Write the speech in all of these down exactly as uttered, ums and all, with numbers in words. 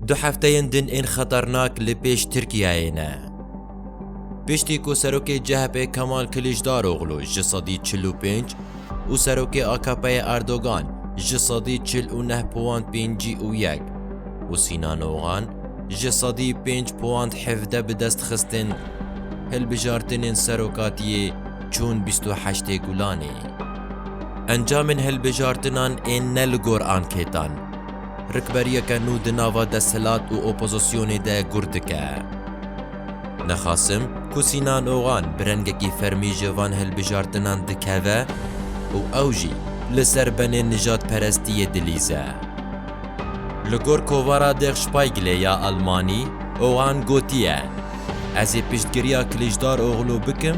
Du hefteyên din ên xeternak li pêş Tirkiyeyê ne. Piştî ku serokê C H P Kemal Kiliçdaroglu ji sedî çil û pênc û serokê A K P'yê Erdogan ji sedî çil û neh puan pêncî û yek û Sinan Oğan ji sedî pênc puan hevdeh bi dest xistin, hilbijartinên serokatiyê çûn bîst û heştê Gulanê. Encamên hilbijartinan ên ne li gor anketan, rikberiyeke nû di nava desthilat û opozisyonê de gur dike. Nexasim ku Sinan Oğan bi rengekî fermî ji van hilbijartinan dikeve û ew jî li ser benê nijadperestiyê dilîze. Li gor kovara Der Spiegel ya Almanî, Oğan gotiye, "Ez ê piştgiriya Kiliçdaroglu bikim,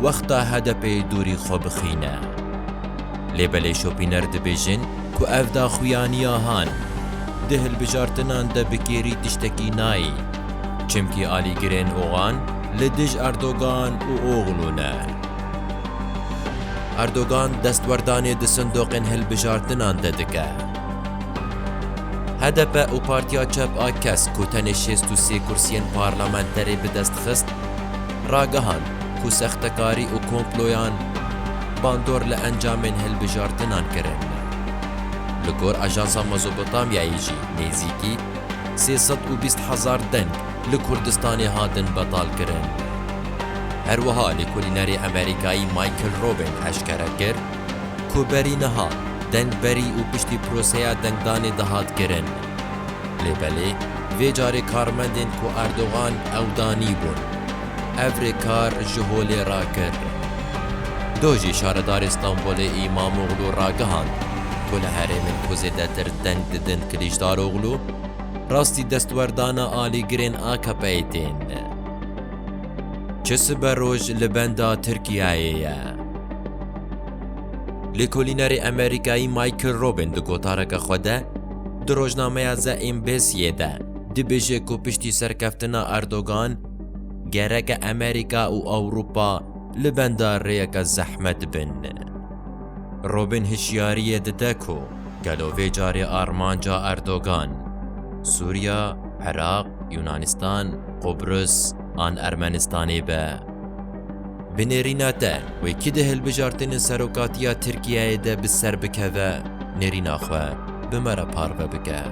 wexta H D P'yê dûrî xwe bixîne." Lê belê şopîner dibêjin ku ev daxuyaniya han di hilbijartinan de bi kêrî tiştekî nayê, çimkî alîgirên Oğan li dij Erdogan û Oglu ne. Erdogan destwerdanê di sindoqên hilbijartinan de dike. H D P û Partiya Çep a Kesk ku tenê şêst û sê kursiyên parlamenterê bi dest xist, ragihand ku sextekarî û komployan bandor li encamên hilbijartinan kirin. Li gor Ajansa Mezopotamyayê jî nêzîkî sê sed û bîst hezar deng li Kurdistanê hatin betalkirin. Her wiha lêkolînerê Amerîkayî Michael Rubin eşkere kir ku berî niha dengberî û piştî proseya dengdanê dihat kirin. Lê belê vê carê karmendên ku Erdogan ew danîbûn, ev rêkar ji holê rakir. Dojî şaredarê Stenbolê Îmamoglu ragihand ku li herêmên ku zêdetir deng didin Kiliçdaroglu, rastî destwerdana alîgirên A K P'yê tên. Çi siberoj li benda Tirkiyeyê ye? Lêkolînerê Amerîkayî Michael Rubin di gotareke xwe de di rojnameya The Embassy-yê de dibêje ku piştî serkeftina Erdogan gereke Amerîka û Ewropa li benda rêyeke zehmet bin. Rubin hişyariyê dide ku gelo vê carê armanca Erdogan Sûriya, Iraq, Yunanistan, Qubrus an Ermenistanê be. Bi nêrîna te, wê kî di hilbijartinên serokatiya Tirkiyeyê de bi ser bikeve, nêrîna xwe bi me re parve bike.